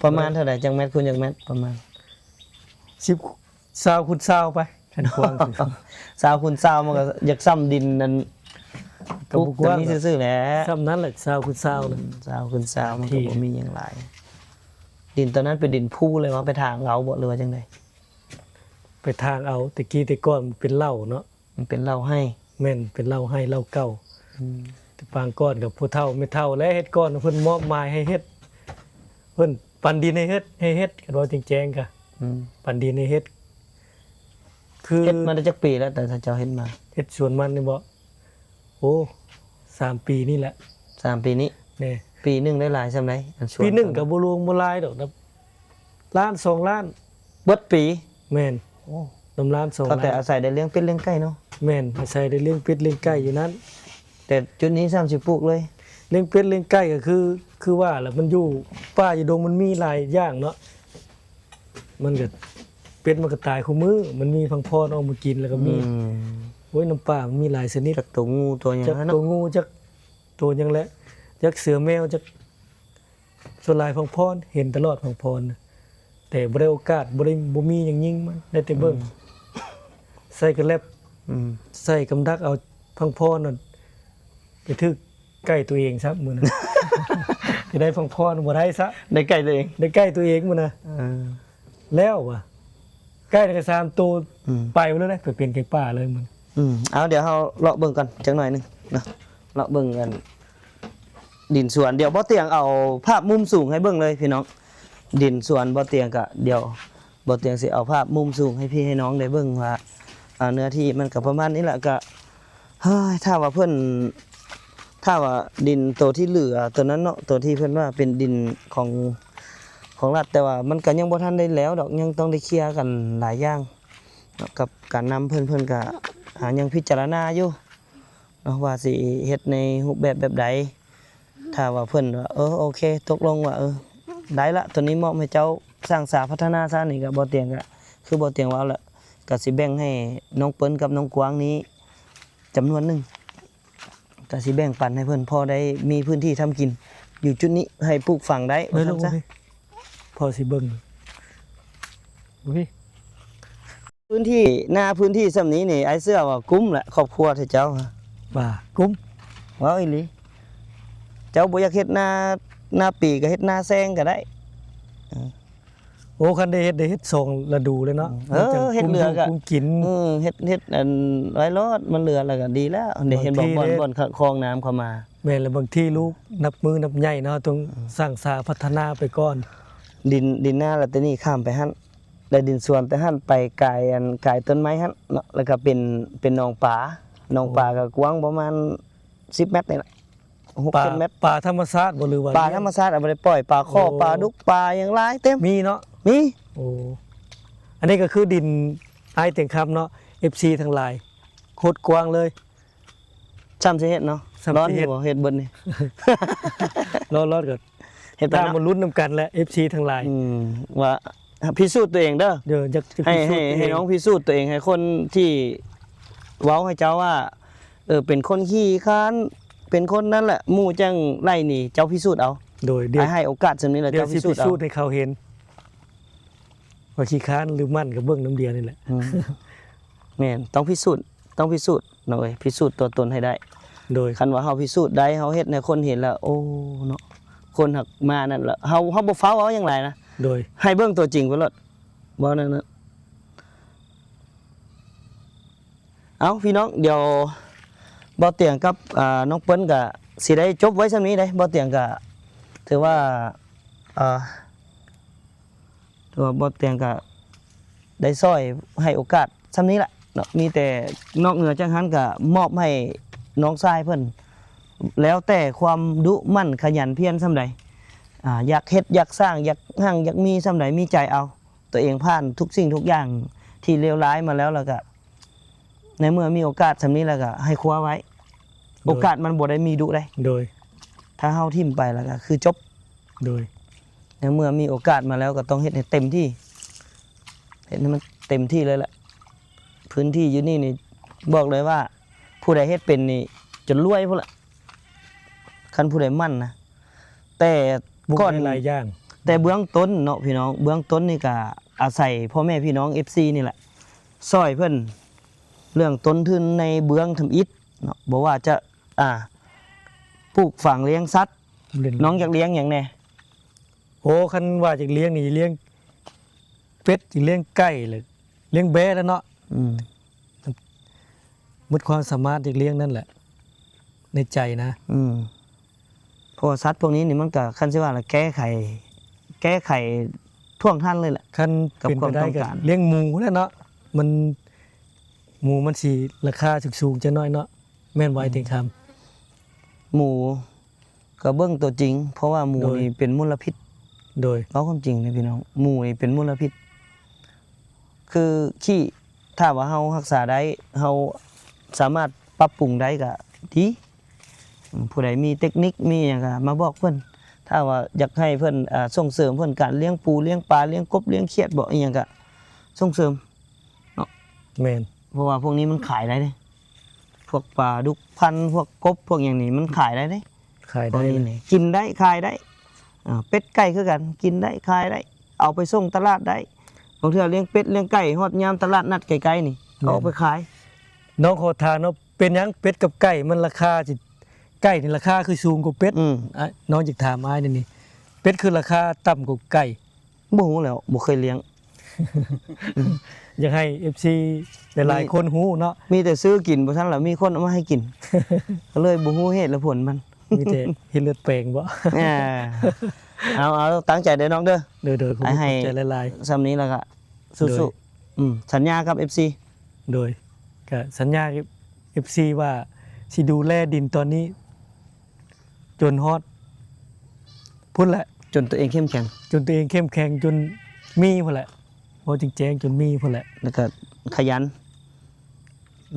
ປະມານເທົ່າໃດ? ຈັກແມັດຄູນຈັກແມັດ? ປະມານ ສິບ ຊາວຄູນຊາວໄປ ຄັນກວ້າງ ຊາວຄູນຊາວ ມັນກໍຢາກສ່ຳດິນນັ້ນ ກໍບໍ່ກວ້າງ ປູກແຕ່ນີ້ຊື່ໆແຫຼະ ສ່ຳນັ້ນແຫຼະ ຊາວຄູນຊາວ ອືມ ຊາວຄູນຊາວ ມັນກໍບໍ່ມີຫຍັງຫຼາຍ ດິນຕອນນັ້ນເປັນດິນພູເລີຍ ວ່າໄປຖາງເອົາບໍ່ ຫຼືວ່າຈັ່ງໃດ? ໄປຖາງເອົາ ແຕ່ກີ້ແຕ່ກ່ອນມັນເປັນເຫຼົ່າເນາະ ມັນເປັນເຫຼົ່າໄຮ່ ແມ່ນ ເປັນເຫຼົ່າໄຮ່ເຫຼົ່າເກົ່າ ອືມ ແຕ່ປາງກ່ອນກັບຜູ້ເຖົ້າແມ່ເຖົ້າແລະເຮັດກ່ອນ ເພິ່ນມອບໝາຍໃຫ້ເຮັດ ເພິ່ນປັນດິນໃຫ້ເຮັດ ໃຫ້ເຮັດ ຄັນເວົ້າແຈ້ງໆກະ ອືມ ປັນດິນໃຫ້ເຮັດ ຄື ເຮັດມາໄດ້ຈັກປີແລ້ວ ແຕ່ເຈົ້າເຮັດມາ? ເຮັດສວນມັນນີ້ບໍ? ໂອ້ ສາມປີນີ້ແຫຼະ ສາມປີນີ້ ແມ່ນ ປີໜຶ່ງໄດ້ຫຼາຍສ່ຳໃດ? ອັນສວນ ປີໜຶ່ງກໍບໍ່ຫຼວງບໍ່ຫຼາຍດອກ ນຳລ້ານສອງລ້ານ ເບິດປີ ແມ່ນ ໂອ້ ນຳລ້ານສອງລ້ານ ກໍແຕ່ອາໄສໄດ້ລ້ຽງເປັດລ້ຽງໄກ່ເນາະ ແມ່ນ ອາໄສໄດ້ລ້ຽງເປັດລ້ຽງໄກ່ຢູ່ນັ້ນ ແຕ່ຈຸດນີ້ຊ້ຳຊິປູກເລີຍ ລ້ຽງເປັດລ້ຽງໄກ່ກໍຄື ຄືວ່າແຫຼະ ມັນຢູ່ປ່າຢູ່ດົງ ມັນມີຫຼາຍຢ່າງເນາະ ມັນກໍ ເປັດມັນກໍຕາຍຄູ່ມື້ ມັນມີພັງຜ່ອນອອກມາກິນ ແລ້ວກໍມີ ອືມ ໂອ້ຍ ນ້ຳປາມັນມີຫຼາຍຊະນິດ ຈັກໂຕງູໂຕຫຍັງ ຈັກ ແລ້ວເນາະ ໂຕງູ ຈັກໂຕຫຍັງແຫຼະ ຈັກເສືອແມວ ຈັກ ສ່ວນຫຼາຍພັງພອນ ເຫັນຕະຫຼອດພັງພອນນະ ແຕ່ບໍ່ໄດ້ໂອກາດ ບໍ່ໄດ້ ບໍ່ມີຫຍັງຍິງມັນ ໄດ້ແຕ່ເບິ່ງ ອືມ ໃສ່ກະແລັບ ອືມ ໃສ່ກຳດັກເອົາພັງພອນນັ້ນ ໄປຖືກໄກ່ຕົວເອງຊ້ຳມື້ນັ້ນ ຊິໄດ້ພັງພອນບໍ່ໄດ້ຊະ ໄດ້ໄກ່ຕົວເອງ ໄດ້ໄກ່ຕົວເອງມື້ນະ ເອີ ແລ້ວວ່າ ໄກ່ນັ້ນກະສາມໂຕ ອືມ ໄປເບິດເລີຍ ໄປເປັນໄກ່ປ່າເລີຍມັນ ອືມ ເອົາ ດຽວເຮົາເລາະເບິ່ງກ່ອນຈັກໜ້ອຍໜຶ່ງເນາະ ເລາະເບິ່ງອັນ ດິນສວນ ດຽວບໍ່ຕຽງເອົາພາບມຸມສູງໃຫ້ເບິ່ງເລີຍພີ່ນ້ອງ ດິນສວນບໍ່ຕຽງກະ ດຽວບໍ່ຕຽງຊິເອົາພາບມຸມສູງໃຫ້ພີ່ໃຫ້ນ້ອງໄດ້ເບິ່ງວ່າ ອ່າ ເນື້ອທີ່ມັນກະປະມານນີ້ລະ ກະ ເຮີ້ຍ ຖ້າວ່າເພິ່ນ ຖ້າວ່າດິນໂຕທີ່ເຫຼືອໂຕນັ້ນເນາະ ໂຕທີ່ເພິ່ນວ່າເປັນດິນຂອງ ຂອງລັດ ແຕ່ວ່າມັນກະຍັງບໍ່ທັນໄດ້ແລ້ວດອກ ຍັງຕ້ອງໄດ້ເຄຍກັນຫຼາຍຢ່າງເນາະ ກັບການນຳເພິ່ນ ເພິ່ນກະ ອ່າ ຍັງພິຈາລະນາຢູ່ເນາະ ວ່າຊິເຮັດໃນຮູບແບບແບບໃດ ຖ້າວ່າເພິ່ນວ່າ ເອີ ໂອເຄ ຕົກລົງວ່າ ເອີ ໄດ້ລະ ໂຕນີ້ມອບໃຫ້ເຈົ້າສ້າງສາພັດທະນາຊະ ນີ້ກະບໍ່ຕຽງກະ ຄືບໍ່ຕຽງເວົ້າລະ ກະຊິແບ່ງໃຫ້ນ້ອງເປີ້ນກັບນ້ອງກວາງນີ້ຈຳນວນໜຶ່ງ ກະຊິແບ່ງປັນໃຫ້ເພິ່ນພໍໄດ້ມີພື້ນທີ່ທຳກິນ ຢູ່ຈຸດນີ້ໃຫ້ປູກຝັງໄດ້ ວ່າຊັ້ນຊະ ພໍ່ຊິເບິ່ງ ໂອເຄ ພື້ນທີ່ນາ ພື້ນທີ່ສ່ຳນີ້ນີ້ ອ້າຍເຊື່ອວ່າກຸ້ມແຫຼະ ຄອບຄົວເຈົ້າ ວ່າກຸ້ມ ເວົ້າອີ່ຫຼີ ເຈົ້າບໍ່ຢາກເຮັດນາ ນາປີກະເຮັດນາແຊງກະໄດ້ ເອີ ໂອ້ ຄັນໄດ້ເຮັດ ໄດ້ເຮັດສອງລະດູເລີຍເນາະ ເອີ ມັນຈັ່ງ ເຮັດເຫຼືອກະ ກຸ້ມກິນ ເອີ ເຮັດ ເຮັດອັນໄວ້ລອດ ມັນເຫຼືອແລ້ວກະດີແລ້ວ ໄດ້ເຫັນບໍ່ ບ່ອນ ບ່ອນຄອງນ້ຳເຂົ້າມາ ແມ່ນ ແລ້ວບາງທີລູກນັບມື້ນັບໃຫຍ່ເນາະ ຕ້ອງ ເອີ ສ້າງສາພັດທະນາໄປກ່ອນ ດິນ ດິນນາລະແຕ່ນີ້ຂ້າມໄປຫັ້ນ ແລະ ດິນສວນແຕ່ຫັ້ນໄປກາຍ ອັນ ກາຍຕົ້ນໄມ້ຫັ້ນເນາະ ແລ້ວກະເປັນ ເປັນໜອງປາ ໜອງປາ ໂອ້ ກະກວ້າງປະມານສິບແມັດນີ້ລະ ຫົກເຈັດແມັດ ປາທຳມະຊາດບໍ່ ຫຼືວ່າ ປາທຳມະຊາດ ເອົາໄປໄດ້ປ່ອຍ ປາຄໍ່ ໂອ້ ປາດຸກ ປາຫຍັງຫຼາຍເຕັມ ມີເນາະ ມີ ໂອ້ ອັນນີ້ກະຄືດິນອ້າຍຕຽງຄຳເນາະ ເອັຟຊີທັງຫຼາຍ ໂຄດກວ້າງເລີຍ ຊ່ຳຊິເຮັດເນາະ ຊ່ຳຊິເຮັດ ຮ້ອນຢູ່ບໍ່ ເຮັດເບິດນີ້ ລອດ ລອດກ່ອນ ເຮັດໄປເນາະ ມາລຸ້ນນຳກັນແຫຼະ ເອັຟຊີທັງຫຼາຍ ອືມ ວ່າພິສູດຕົວເອງເດີ ເດີ ຢາກ ຢາກ ໃຫ້ ພິສູດ ໃຫ້ ໃຫ້ນ້ອງພິສູດຕົວເອງ ໃຫ້ຄົນທີ່ເວົ້າໃຫ້ເຈົ້າວ່າ ເອີ ເປັນຄົນຂີ້ຄ້ານ ເປັນຄົນນັ້ນແຫຼະ ໝູ່ຈັ່ງໄລ່ໜີ ເຈົ້າພິສູດເອົາ ໂດຍ ດຽວ ໃຫ້ໂອກາດສ່ຳນີ້ລະ ດຽວ ເຈົ້າພິສູດເອົາ ໃຫ້ເຂົາເຫັນ ວ່າຂີ້ຄ້ານຫຼືໝັ່ນກະເບິ່ງນຳດຽວນີ້ແຫຼະ ອືມ ແມ່ນ ຕ້ອງພິສູດ ຕ້ອງພິສູດ ເນາະເອີຍ ພິສູດຕົວຕົນໃຫ້ໄດ້ ໂດຍ ຄັນວ່າເຮົາພິສູດໄດ້ ເຮົາເຮັດໃຫ້ຄົນເຫັນແລ້ວ ໂອ້ ເນາະ ຄົນຫາກມານັ້ນລະ ເຮົາ ເຮົາບໍ່ຟ້າວເວົ້າຫຍັງຫຼາຍນະ ໂດຍ ໃຫ້ເບິ່ງຕົວຈິງໄປໂລດ ເວົ້າແນວນັ້ນ ເອົ້າ ພີ່ນ້ອງ ດຽວບ່າວຕຽງກັບ ອ່າ ນ້ອງເປີ້ນກະຊິໄດ້ຈົບໄວ້ຊ່ຳນີ້ເດ້ ບ່າວຕຽງກະຖືວ່າ ອ່າ ຖືວ່າບ່າວຕຽງກະໄດ້ຊ່ອຍໃຫ້ໂອກາດຊ່ຳນີ້ລະເນາະ ມີແຕ່ນອກເໜືອຈາກຫັ້ນກະມອບໃຫ້ນ້ອງຊາຍເພິ່ນ ແລ້ວແຕ່ຄວາມດຸໝັ່ນຂະຫຍັນພຽນຊ່ຳໃດ ອ່າ ຢາກເຮັດ ຢາກສ້າງ ຢາກຮັ່ງ ຢາກມີຊ່ຳໃດ ມີໃຈເອົາ ຕົວເອງຜ່ານທຸກສິ່ງທຸກຢ່າງທີ່ເລວຮ້າຍມາແລ້ວ ແລ້ວກະໃນເມື່ອມີໂອກາດຊ່ຳນີ້ແລ້ວກະໃຫ້ຄວ້າໄວ້ ໂດຍ ໂອກາດມັນບໍ່ໄດ້ມີດຸເດ້ ໂດຍ ຖ້າເຮົາຖິ້ມໄປແລ້ວກະຄືຈົບ ໂດຍ ໃນເມື່ອມີໂອກາດມາແລ້ວກໍຕ້ອງເຮັດໃຫ້ເຕັມທີ່ ເຮັດໃຫ້ມັນເຕັມທີ່ເລີຍແຫຼະ ພື້ນທີ່ຢູ່ນີ້ນີ້ ບອກເລີຍວ່າຜູ້ໃດເຮັດເປັນນີ້ຈົນລວຍພຸ້ນລະ ຄັນຜູ້ໃດໝັ່ນນະ ແຕ່ ວງ ກ່ອນ ເງິນຫຼາຍຢ່າງ ແຕ່ເບື້ອງຕົ້ນເນາະພີ່ນ້ອງ ເບື້ອງຕົ້ນນີ້ກະອາໄສພໍ່ແມ່ພີ່ນ້ອງເອັຟຊີນີ້ແຫຼະ ຊ່ອຍເພິ່ນເລື່ອງຕົ້ນທຶນໃນເບື້ອງທຳອິດເນາະ ບໍ່ວ່າຈະ ອ່າ ປູກຝັງລ້ຽງສັດ ເປັນ ນ້ອງຢາກລ້ຽງຫຍັງແດ່? ໂອ້ ຄັນວ່າຢາກລ້ຽງນີ້ ລ້ຽງເປັດ ຢາກລ້ຽງໄກ່ ຫຼືລ້ຽງແບ້ແລ້ວເນາະ ອືມ ໝົດຄວາມສາມາດຢາກລ້ຽງນັ້ນແຫຼະ ໃນໃຈນະ ອືມ ເພາະວ່າສັດພວກນີ້ນີ້ມັນກະ ຄັນຊິວ່າລະແກ້ໄຂ ແກ້ໄຂທ່ວງທັນເລີຍແຫຼະ ຄັນເປັນໄປໄດ້ກະລ້ຽງໝູແຫຼະເນາະ ມັນ ໝູມັນຊິລາຄາສູງໆຈັກໜ້ອຍເນາະ ແມ່ນບໍ່ອ້າຍຕຽງຄຳ? ໝູ ກະເບິ່ງຕົວຈິງ ເພາະວ່າໝູ ໂດຍ ນີ້ເປັນມົນລະພິດ ໂດຍ ເວົ້າຄວາມຈິງເດ້ພີ່ນ້ອງ ໝູນີ້ເປັນມົນລະພິດ ຄືຂີ້ ຖ້າວ່າເຮົາຮັກສາໄດ້ ເຮົາສາມາດປັບປຸງໄດ້ກະດີ ຜູ້ໃດມີເຕັກນິກມີຫຍັງກະມາບອກເພິ່ນ ຖ້າວ່າຢາກໃຫ້ເພິ່ນ ອ່າ ສົ່ງເສີມເພິ່ນການລ້ຽງປູລ້ຽງປາ ລ້ຽງກົບລ້ຽງຂຽດເບາະ ອີ່ຫຍັງກະສົ່ງເສີມເນາະ ແມ່ນ ເພາະວ່າພວກນີ້ມັນຂາຍໄດ້ເດ້ ພວກປາດຸກພັນ ພວກກົບ ພວກຫຍັງນີ້ ມັນຂາຍໄດ້ເດ້ ຂາຍໄດ້ ພວກນີ້ນີ້ ກິນໄດ້ ຂາຍໄດ້. ອ່າ ເປັດໄກ່ຄືກັນ ກິນໄດ້ ຂາຍໄດ້ ເອົາໄປສົ່ງຕະຫຼາດໄດ້. ບາງເທື່ອລ້ຽງເປັດລ້ຽງໄກ່ ຮອດຍາມຕະຫຼາດນັດໃກ້ໆນີ້ ແມ່ນ ເອົາໄປຂາຍ. ນ້ອງຂໍຖາມເນາະ ເປັນຫຍັງເປັດກັບໄກ່ມັນລາຄາຊິ ໄກ່ນີ້ລາຄາຄືສູງກວ່າເປັດ? ອືມ ອ້າຍ ນ້ອງຢາກຖາມອ້າຍແນວນີ້ ເປັດຄືລາຄາຕ່ຳກວ່າໄກ່? ບໍ່ຮູ້ແລ້ວ ບໍ່ເຄີຍລ້ຽງ. ຢາກໃຫ້ເອັຟຊີຫຼາຍໆຄົນຮູ້ເນາະ. ມີແຕ່ຊື້ກິນ ບໍ່ທັນລະມີຄົນເອົາມາໃຫ້ກິນ ກໍເລີຍບໍ່ຮູ້ເຫດແລະຜົນມັນ. ມີແຕ່ເຫັນເລືອດແປງບໍ່? ເອີ ເອົາ ເອົາ ຕັ້ງໃຈເດີນ້ອງເດີ. ໂດຍໆ ຂອບໃຈຫຼາຍໆ. ສ່ຳນີ້ແລ້ວກະ ສູ້ໆ. ອືມ ສັນຍາກັບເອັຟຊີ. ໂດຍ ກະສັນຍາເອັຟຊີວ່າຊິດູແລດິນຕອນນີ້ ຈົນຮອດພຸ້ນແຫຼະ ຈົນຕົວເອງເຂັ້ມແຂງ ຈົນຕົວເອງເຂັ້ມແຂງ ຈົນມີພຸ້ນແຫຼະ ເວົ້າແຈ້ງໆ ຈົນມີພຸ້ນແຫຼະ ແລ້ວກໍຂະຫຍັນ.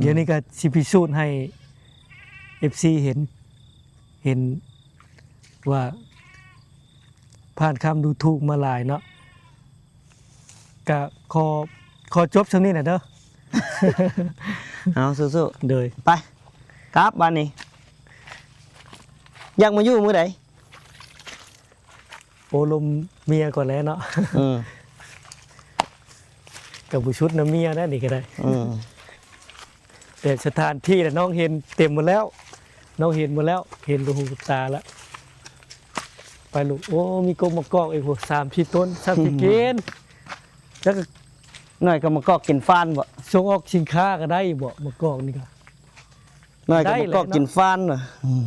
ດຽວນີ້ກໍຊິພິສູດໃຫ້ເອັຟຊີເຫັນ ເຫັນວ່າຜ່ານຄຳດູຖູກມາຫຼາຍເນາະ. ກະຂໍ ຂໍຈົບຊ່ຳນີ້ແຫຼະເດີ. ເອົາ ສູ້ໆ. ໂດຍ ໄປ ກັບບາດນີ້. ຢາກມາຢູ່ມື້ໃດ? ໂອ້ ລົມເມຍກ່ອນແຫຼະເນາະ. ອືມ ກໍບໍ່ຊຸດນຳເມຍແລ້ວນີ້ກໍໄດ້. ອືມ ແຕ່ສະຖານທີ່ນະ ນ້ອງເຫັນເຕັມໝົດແລ້ວ ນ້ອງເຫັນໝົດແລ້ວ ເຫັນກັບຫູກັບຕາແລ້ວ. ໄປລູກ. ໂອ້ ມີກົກໝາກກອກອີກພຸ້ນ ສາມສີ່ຕົ້ນ ສາມສີ່ເກນ. ຈັກໜ້ອຍກໍໝາກກອກກິນຟານບໍ? ສົ່ງອອກສິນຄ້າກໍໄດ້ບໍ ໝາກກອກນີ້ກໍ? ໜ້ອຍກໍໝາກກອກກິນຟານ. ອືມ